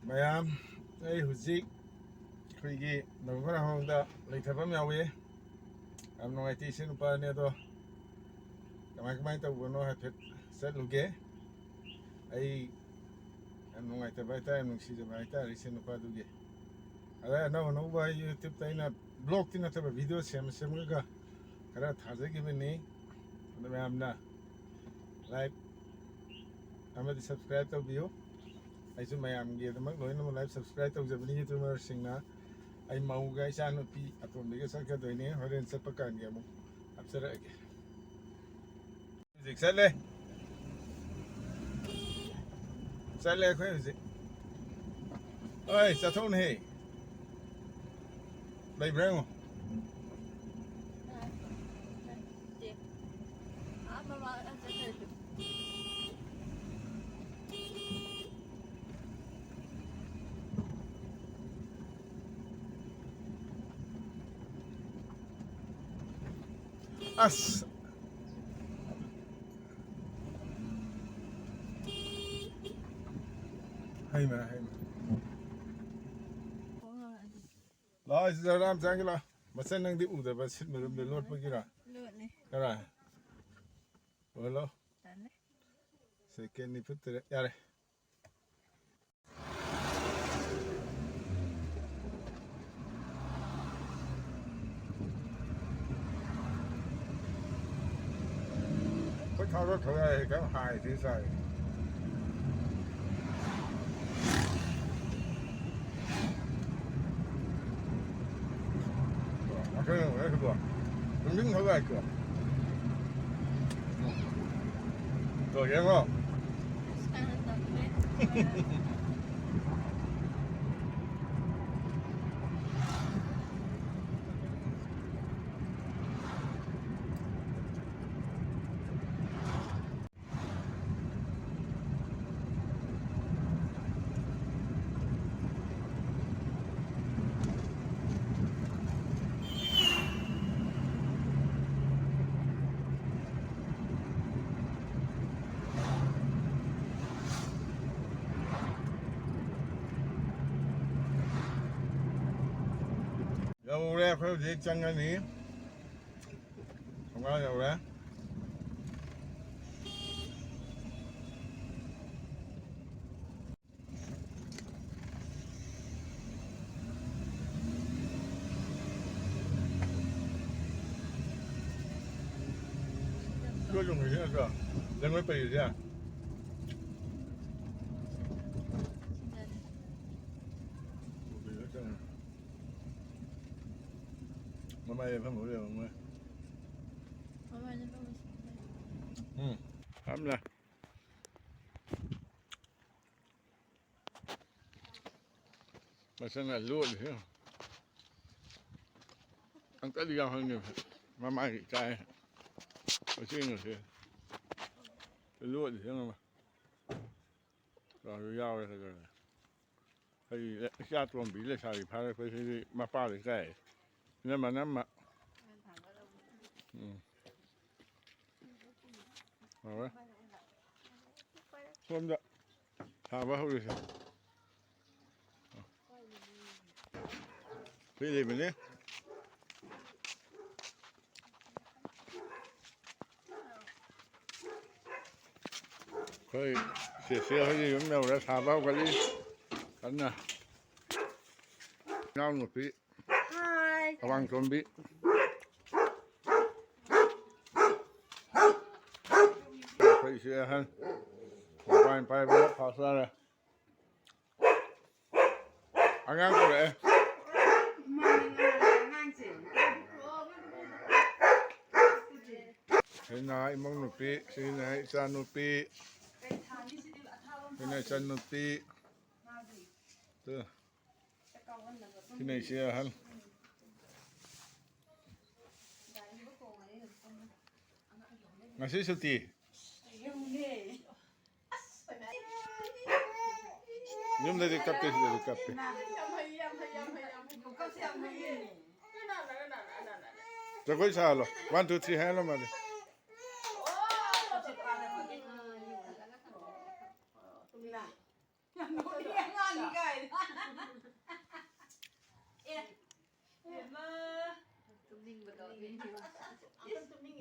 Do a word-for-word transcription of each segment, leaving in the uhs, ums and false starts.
ꯃꯌꯥꯝ, ꯑꯩ ꯍꯧꯖꯤꯛ ꯑꯩꯈꯣꯏꯒꯤ ꯅꯧꯒꯔ ꯍꯣꯝꯗ ꯂꯩꯊꯕ ꯑꯃ ꯌꯥꯎꯏ꯫ ꯌꯥꯝ ꯅꯨꯡꯉꯥꯏꯇꯦ, ꯏꯆꯦ ꯅꯨꯄꯥꯅꯦ, ꯑꯗꯣ ꯀꯃꯥꯏ ꯀꯃꯥꯏꯅ ꯇꯧꯕꯅꯣ ꯍꯥꯏꯐꯦꯠ ꯆꯠꯂꯨꯒꯦ꯫ ꯑꯩ ꯌꯥꯝ ꯅꯨꯡꯉꯥꯏꯇꯕ ꯍꯥꯏꯇꯥꯔꯦ, ꯌꯥꯝ ꯅꯨꯡꯁꯤꯖꯕ ꯍꯥꯏꯇꯥꯔꯦ ꯏꯆꯦ ꯅꯨꯄꯥꯗꯨꯒꯤ꯫ ꯑꯗ ꯑꯅꯧ ꯑꯅꯧꯕ YouTubeꯇ ꯑꯩꯅ vlogꯇꯤ ꯅꯠꯇꯕ video ꯁꯦꯝ ꯁꯦꯝꯃꯒ ꯈꯔ ꯊꯥꯖꯈꯤꯕꯅꯤ꯫ ꯑꯗꯣ ꯃꯌꯥꯝꯅ like ꯑꯃꯗꯤ subscribe ꯇꯧꯕꯤꯌꯨ꯫ ꯑꯩꯁꯨ ꯃꯌꯥꯝꯒꯤꯗꯃꯛ ꯂꯣꯏꯅꯃꯛ like subscribe ꯇꯧꯖꯕꯅꯤ꯫ YouTuberꯁꯤꯡꯅ ꯑꯩ ꯃꯧꯒ ꯏꯆꯥꯅꯨꯄꯤ ꯑꯇꯣꯝꯕꯤꯒ ꯆꯠꯀꯗꯣꯏꯅꯦ꯫ ꯍꯣꯔꯦꯟ ꯆꯠꯄ ꯀꯥꯟꯒꯤ ꯑꯃꯨꯛ ꯍꯥꯞꯆꯔꯛꯑꯒꯦ꯫ ꯍꯧꯖꯤꯛ ꯆꯠꯂꯦ꯫ ꯆꯠꯂꯦ ꯑꯩꯈꯣꯏ ꯍꯧꯖꯤꯛ꯫ ꯑꯣꯏ, ꯆꯠꯊꯣꯛꯅꯦꯍꯦ꯫ ꯂꯩꯕ꯭ꯔꯥ ꯌꯦꯡꯉꯣ꯫ ꯑꯁ꯫ ꯍꯩꯃ, ꯍꯩꯃ꯫ ꯂꯥꯛꯑꯣ, ꯁꯤꯗ ꯔꯥꯝꯆꯥꯟꯒꯤ ꯂꯥꯛꯑꯣ꯫ ꯃꯆꯟ ꯅꯪꯗꯤ ꯎꯗꯕ ꯁꯤꯠ ꯃꯔꯨꯝꯗ ꯂꯣꯠꯄꯒꯤꯔꯥ? ꯂꯣꯠꯂꯦ꯫ ꯀꯔꯥꯏ? ꯑꯣꯏꯍꯜꯂꯣ꯫ ꯇꯜꯂꯦ꯫ Second ꯅꯤꯐꯨ ꯇꯔꯦꯠ꯫ ꯌꯥꯔꯦ꯫ ꯑꯩꯈꯣꯏ ꯊꯥꯎꯗ ꯊꯣꯛ ꯌꯥꯏ, ꯈꯤꯇꯪ ꯍꯥꯏꯁꯤ ꯆꯥꯏ꯫ ꯃꯈꯜ ꯌꯦꯡꯉꯨꯅꯦ ꯁꯤꯕꯣ꯫ ꯅꯨꯡꯗꯤꯡ ꯊꯣꯛ ꯌꯥꯏꯀꯣ꯫ ꯇꯣ ꯌꯦꯡꯉꯣ꯫ ꯌꯧꯔꯦ, ꯑꯩꯈꯣꯏ ꯍꯧꯖꯤꯛ ꯆꯪꯉꯅꯤ꯫ ꯊꯣꯡꯒꯥꯜ ꯌꯧꯔꯦ꯫ ꯂꯣꯏ ꯂꯣꯏ ꯅꯠꯇ꯭ꯔꯣ? ꯂꯩꯉꯣꯏ ꯄꯩꯔꯤꯁꯦ? ꯃꯃꯥꯏ ꯂꯦꯞꯐꯝ ꯂꯣꯏ ꯂꯩꯔꯝꯃꯣꯏ꯫ ꯎꯝ꯫ ꯐꯝꯂꯦ꯫ ꯃꯁꯤꯅ ꯂꯣꯠꯂꯤꯁꯦ꯫ ꯑꯝꯇꯗꯤ ꯌꯥꯎꯍꯟꯒꯦ꯫ ꯃꯃꯥꯏꯒꯤ ꯏꯀꯥꯏ꯫ ꯃꯁꯤꯅꯁꯦ꯫ ꯂꯣꯠꯂꯤꯁꯦ ꯌꯦꯡꯉꯣ꯫ ꯌꯥꯎꯔꯦ ꯀꯩꯗꯧꯔꯦ꯫ ꯑꯩ ꯏꯆꯥ ꯇꯣꯝꯕꯤ ꯂꯩꯁꯥꯕꯤ ꯐꯥꯔꯛꯄꯁꯤꯗꯤ ꯃꯄꯥꯗ ꯏꯀꯥꯏ꯫ ꯏꯅꯝꯃ ꯅꯝꯃ꯫ ꯎꯝ꯫ ꯍꯥꯎꯔꯦ꯫ ꯁꯣꯝꯗ ꯁꯥꯕ ꯍꯧꯔꯤꯁꯦ꯫ ꯁꯤ ꯂꯩꯕꯅꯤ꯫ ꯑꯩꯈꯣꯏ ꯆꯦꯆꯦ ꯍꯣꯏꯒꯤ ꯌꯨꯝ ꯌꯧꯔꯦ, ꯁꯥꯕ ꯍꯧꯒꯠꯂꯤ ꯀꯟꯅ꯫ ꯏꯅꯥꯎꯅꯨꯄꯤ ꯍꯥꯏ꯫ ꯑꯋꯥꯡꯇꯣꯝꯕꯤ꯫ ꯑꯩꯈꯣꯏ ꯏꯆꯦ ꯑꯍꯟ ꯃꯣꯕꯥꯏꯜ ꯄꯥꯏꯕꯗ ꯐꯥꯁ ꯇꯥꯔꯦ꯫ ꯑꯉꯥꯡ ꯄꯨꯔꯛꯑꯦ꯫ ꯃꯥꯅꯦ, ꯃꯥꯅꯦ, ꯑꯉꯥꯡꯁꯦ꯫ ꯁꯤꯅ ꯏꯃꯧ ꯅꯨꯄꯤ, ꯁꯤꯅ ꯏꯆꯥ ꯅꯨꯄꯤ, ꯀꯩ ꯊꯥꯅꯤ ꯁꯤꯗꯤ ꯑꯊꯥꯕ ꯑꯃ ꯁꯤꯅ ꯊꯥꯁꯦ꯫ ꯏꯆꯟ ꯅꯨꯄꯤ꯫ ꯃꯥꯗꯤ꯫ ꯇꯨ꯫ ꯁꯤꯅ ꯏꯆꯦ ꯑꯍꯟ꯫ ꯉꯁꯤ ꯁꯨꯇꯤ꯫ ꯌꯨꯝꯗꯗꯤ ꯀꯞꯇꯦ, ꯁꯤꯗꯗꯤ ꯀꯞꯄꯦ꯫ ꯖꯒꯣꯏ ꯁꯥꯍꯜꯂꯣ꯫ One, two, three ꯍꯥꯏꯍꯜꯂꯣ ꯃꯥꯗꯤ꯫ ꯌꯥꯝ ꯅꯣꯛꯅꯤꯡꯉꯦ ꯑꯉꯥꯡꯅꯤ ꯀꯥꯏꯅ꯫ ꯑꯦ,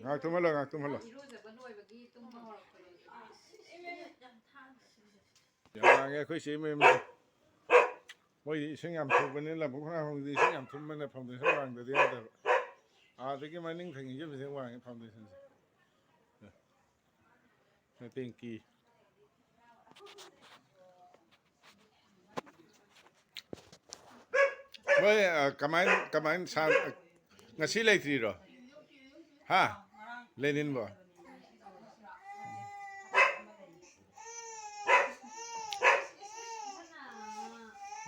ꯉꯥꯏꯍꯥꯛ ꯇꯨꯝꯍꯜꯂꯣ, ꯉꯥꯏꯍꯥꯛ ꯇꯨꯝꯍꯜꯂꯣ꯫ ꯌꯥꯝ ꯋꯥꯡꯉꯦ ꯑꯩꯈꯣꯏ ꯆꯦ ꯃꯌꯨꯝꯁꯦ꯫ ꯃꯣꯏꯗꯤ ꯏꯁꯤꯡ ꯌꯥꯝ ꯊꯨꯝꯕꯅꯤꯅ ꯂꯕꯨꯛ ꯈꯣꯡꯅꯥꯡ ꯍꯣꯡꯗꯤ ꯏꯁꯤꯡ ꯌꯥꯝ ꯊꯨꯝꯕꯅ ꯐꯥꯎꯟꯗꯦꯁꯟ ꯋꯥꯡꯗꯗꯤ ꯌꯥꯗꯕ꯫ ꯑꯥꯗꯒꯤ ꯃꯅꯤꯡ ꯊꯪꯉꯤꯁꯦ ꯐꯖꯅ ꯋꯥꯡꯉꯦ ꯐꯥꯎꯟꯗꯦꯁꯟꯁꯦ꯫ ꯃꯇꯦꯡ ꯀꯤ꯫ ꯃꯣꯏ, ꯑ, ꯀꯃꯥꯏ, ꯀꯃꯥꯏ ꯁꯥ-, ꯉꯁꯤ ꯂꯩꯇ꯭ꯔꯤꯔꯣ? ꯍꯥ? ꯂꯦꯅꯤꯟꯕꯣ?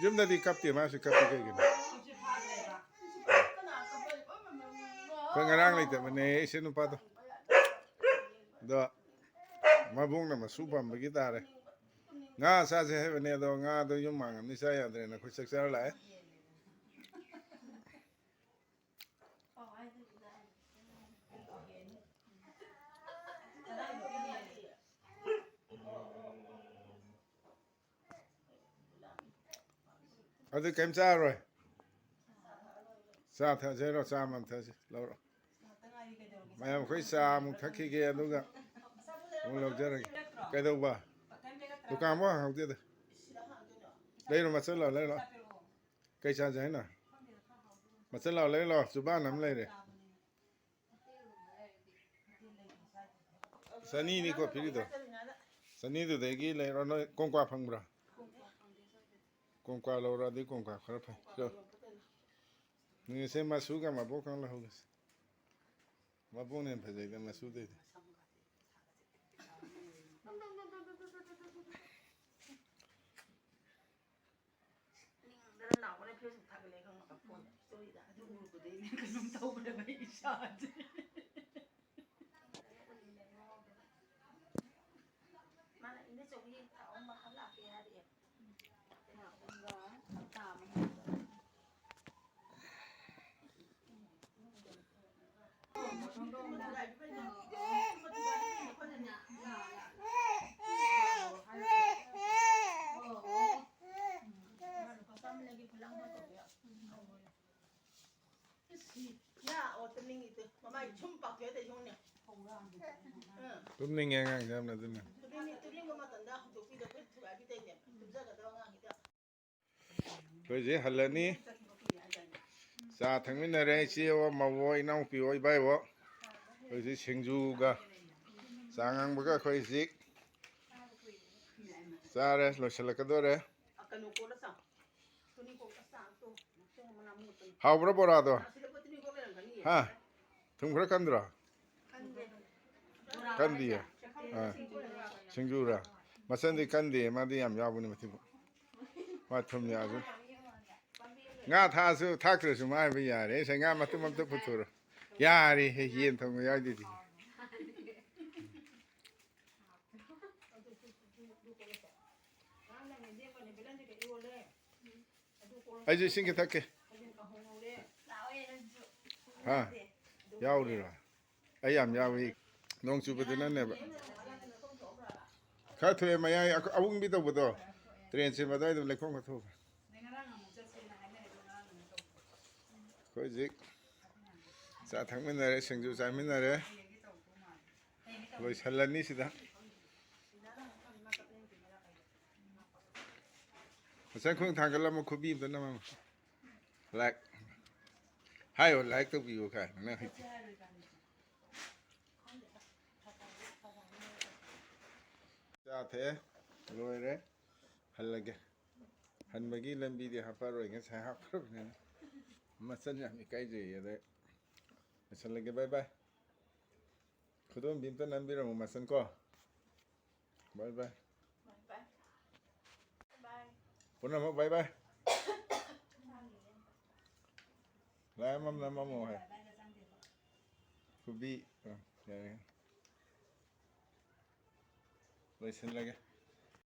ꯌꯨꯝꯗꯗꯤ ꯀꯞꯇꯦ, ꯃꯥꯁꯨ ꯀꯞꯄꯤ ꯀꯩꯒꯤꯅꯣ? ꯑꯩꯈꯣꯏ ꯉꯔꯥꯡ ꯂꯩꯇꯕꯅꯦ, ꯏꯆꯦ ꯅꯨꯄꯥꯗꯣ꯫ ꯑꯗꯣ ꯃꯕꯨꯡꯅ ꯃꯁꯨ ꯄꯥꯝꯕꯒꯤ ꯇꯥꯔꯦ꯫ ꯉꯥ ꯆꯥꯁꯦ ꯍꯥꯏꯕꯅꯦ, ꯑꯗꯣ ꯉꯥꯗꯣ ꯌꯨꯝ ꯃꯥꯡꯉꯝꯅꯤ, ꯆꯥ ꯌꯥꯗ꯭ꯔꯦꯅ ꯑꯩꯈꯣꯏ ꯆꯥꯛ ꯆꯥꯔ ꯂꯥꯛꯑꯦ꯫ ꯑꯗꯨ ꯀꯩꯝ ꯆꯥꯔꯔꯣꯏ꯫ ꯆꯥ ꯊꯛꯑꯁꯦ ꯍꯥꯏꯔꯣ? ꯆꯥ ꯑꯃ ꯊꯛꯑꯁꯤ, ꯂꯧꯔꯣ꯫ ꯃꯌꯥꯝ ꯑꯩꯈꯣꯏ ꯆꯥ ꯑꯃꯨꯛ ꯊꯛꯈꯤꯒꯦ, ꯑꯗꯨꯒ ꯑꯃꯨꯛ ꯂꯧꯖꯔꯒꯦ꯫ ꯀꯩꯗꯧꯕ? ꯗꯨꯀꯥꯟ ꯑꯃꯨꯛ ꯍꯥꯡꯍꯧꯗꯦꯗ꯫ ꯂꯩꯔꯣ, ꯃꯆꯜ ꯂꯥꯛꯑꯣ, ꯂꯩꯔꯣ꯫ ꯀꯩ ꯆꯥꯁꯦ ꯍꯥꯏꯅꯣ? ꯃꯆꯜ ꯂꯥꯛꯑꯣ, ꯂꯩꯔꯣ, ꯂꯥꯛꯑꯣ꯫ ꯆꯨꯕꯥꯟ ꯑꯃ ꯂꯩꯔꯦ꯫ ꯆꯅꯤꯅꯤꯀꯣ ꯄꯤꯔꯤꯗꯣ꯫ ꯆꯅꯤꯗꯨꯗꯒꯤ ꯂꯩꯔꯣ꯫ ꯅꯣꯏ ꯀꯣꯡꯀ꯭ꯋꯥ ꯐꯪꯕ꯭ꯔꯥ? ꯀꯣꯡꯀ꯭ꯋꯥ ꯂꯧꯔꯣ, ꯑꯗꯨꯗꯤ ꯀꯣꯡꯀ꯭ꯋꯥ ꯈꯔ ꯐꯩ꯫ ꯁꯣ꯫ ꯅꯣꯏꯁꯦ ꯃꯆꯨꯒ ꯃꯕꯣꯛꯀ ꯂꯧꯍꯧꯒꯦꯁꯦ꯫ ꯃꯕꯣꯛꯅ ꯍꯦꯟꯅ ꯐꯖꯩꯗ ꯃꯆꯨꯗꯩꯗꯤ꯫ ꯅꯤꯡꯗꯅ ꯅꯥꯎꯕꯅ Facebook ꯊꯥꯒꯠꯂꯛꯑꯦ ꯈꯪꯉꯕ? ꯐꯣꯟꯗ ꯁ꯭ꯇꯣꯔꯤꯗ꯫ ꯑꯗꯨ ꯎꯔꯨꯕꯗꯩꯅꯦ ꯀꯩꯅꯣꯝ ꯇꯧꯈ꯭ꯔꯦꯕ ꯑꯩ ꯏꯁꯥꯁꯦ꯫ ꯃꯥꯅ ꯏꯅꯦ ꯆꯧꯕꯤ ꯊꯥꯎ ꯑꯃ ꯍꯥꯞ ꯂꯥꯛꯀꯦ ꯍꯥꯏꯔꯛꯑꯦ꯫ ꯊꯥ ꯑꯍꯨꯝꯒ ꯍꯞꯇꯥ ꯑꯃ ꯍꯦꯟꯕ꯫ ꯁꯨꯝ ꯄꯥꯛꯊꯣꯛꯑꯦ ꯇꯧꯏꯁꯦ ꯌꯦꯡꯉꯨꯅꯦ꯫ ꯎꯝ꯫ ꯇꯨꯝꯅꯤꯡꯉꯦ ꯑꯉꯥꯡꯁꯦ ꯌꯥꯝꯅ, ꯑꯗꯨꯅ꯫ ꯑꯗꯨꯅꯤ, ꯇꯨꯝꯅꯤꯡꯕ ꯃꯇꯝꯗ ꯍꯧꯗꯣꯛꯄꯤꯗ ꯑꯩꯈꯣꯏ ꯊꯨꯒꯥꯏꯕꯤꯗꯣꯏꯅꯦꯕ, ꯇꯨꯝꯖꯒꯗꯕ ꯑꯉꯥꯡꯁꯤꯗ꯫ ꯑꯩꯈꯣꯏ ꯍꯧꯖꯤꯛ ꯍꯜꯂꯅꯤ꯫ ꯆꯥ ꯊꯛꯃꯤꯟꯅꯔꯦ, ꯏꯆꯦ ꯍꯣ, ꯃꯧ ꯍꯣ, ꯏꯅꯥꯎꯄꯤ ꯍꯣ, ꯏꯕꯥꯏ ꯍꯣ꯫ ꯑꯩꯈꯣꯏ ꯍꯧꯖꯤꯛ ꯁꯤꯡꯖꯨꯒ ꯆꯥ ꯉꯥꯡꯕꯒ ꯑꯩꯈꯣꯏ ꯍꯧꯖꯤꯛ ꯆꯥꯔꯦ, ꯂꯣꯏꯁꯤꯜꯂꯛꯀꯗꯣꯔꯦ꯫ ꯍꯥꯎꯕ꯭ꯔꯥ ꯕꯣꯔꯥꯗꯣ? ꯍꯥ? ꯊꯨꯝ ꯈꯔ ꯀꯟꯗ꯭ꯔꯣ? ꯀꯟꯗꯤꯌꯦ? ꯑꯥ, ꯁꯤꯡꯖꯨꯔꯥ? ꯃꯆꯟꯗꯤ ꯀꯟꯗꯦ, ꯃꯥꯗꯤ ꯌꯥꯝ ꯌꯥꯎꯕꯅꯤ ꯃꯊꯤꯕꯣꯡ꯫ ꯃꯥ ꯊꯨꯝ ꯌꯥꯛꯑꯁꯨ꯫ ꯉꯥ ꯊꯥꯛꯑꯁꯨ ꯊꯥꯛꯇ꯭ꯔꯁꯨ ꯃꯥ ꯍꯥꯏꯕ ꯌꯥꯔꯦ꯫ ꯉꯁꯥꯏ ꯉꯥ ꯃꯇꯨꯝ ꯑꯝꯇ ꯄꯨꯊꯣꯔꯣ꯫ ꯌꯥꯔꯦꯍꯦ, ꯌꯦꯟ ꯊꯣꯡꯕ ꯌꯥꯎꯗꯨꯗꯤ꯫ ꯑꯩꯁꯨ ꯏꯁꯤꯡ ꯈꯤꯇ ꯊꯛꯀꯦ꯫ ꯍꯥ? ꯌꯥꯎꯔꯤꯔꯣ? ꯑꯩ ꯌꯥꯝ ꯌꯥꯎꯏ꯫ ꯅꯣꯡ ꯆꯨꯕꯗꯨꯅꯅꯦꯕ꯫ ꯈꯔ ꯊꯣꯛꯑꯦ ꯃꯌꯥꯏ ꯑ-, ꯑꯎꯪꯕꯤ ꯇꯧꯕꯗꯣ꯫ ꯇ꯭ꯔꯦꯟ ꯆꯦꯟꯕ ꯑꯗꯨꯋꯥꯏꯗ ꯂꯩꯈꯣꯝ ꯈꯔ ꯊꯣꯛꯈ꯭ꯔꯦ꯫ ꯑꯩꯈꯣꯏ ꯍꯧꯖꯤꯛ ꯆꯥ ꯊꯛꯃꯤꯟꯅꯔꯦ, ꯁꯤꯡꯖꯨ ꯆꯥꯃꯤꯟꯅꯔꯦ꯫ ꯂꯣꯏꯁꯜꯂꯅꯤ ꯁꯤꯗ꯫ ꯃꯁꯛ ꯈꯣꯡ ꯊꯥꯡꯒꯠꯂꯝꯃꯣ, ꯈꯨꯕꯤ ꯑꯝꯇ ꯅꯝꯃꯝꯃꯣ꯫ Like꯫ ꯍꯥꯏꯌꯣ, like ꯇꯧꯕꯤꯌꯨ ꯀꯥꯏꯅ ꯅꯪ ꯍꯩꯇꯦ꯫ ꯆꯥ ꯊꯛꯑꯦ, ꯂꯣꯏꯔꯦ, ꯍꯜꯂꯒꯦ꯫ ꯍꯟꯕꯒꯤ ꯂꯝꯕꯤꯗꯤ ꯍꯥꯞꯄꯔꯣꯏ, ꯉꯁꯥꯏ ꯍꯥꯞꯈ꯭ꯔꯕꯅꯤꯅ꯫ ꯃꯆꯟ ꯌꯥꯝ ꯏꯀꯥꯏꯖꯩꯌꯦ, ꯑꯗꯩ ꯂꯣꯏꯁꯜꯂꯒꯦ, bye bye꯫ ꯈꯨꯗꯣꯝꯕꯤ ꯑꯝꯇ ꯅꯝꯕꯤꯔꯝꯃꯣ ꯃꯆꯟ ꯀꯣ꯫ Bye bye꯫ Bye bye꯫ Bye bye꯫ ꯄꯨꯝꯅꯃꯛ bye bye꯫ Like ꯑꯃꯃꯝ ꯅꯝꯃꯝꯃꯣ ꯍꯥꯏ꯫ ꯈꯨꯕꯤ꯫ ꯑ, ꯌꯥꯔꯦ꯫ ꯂꯣꯏꯁꯤꯜꯂꯒꯦ꯫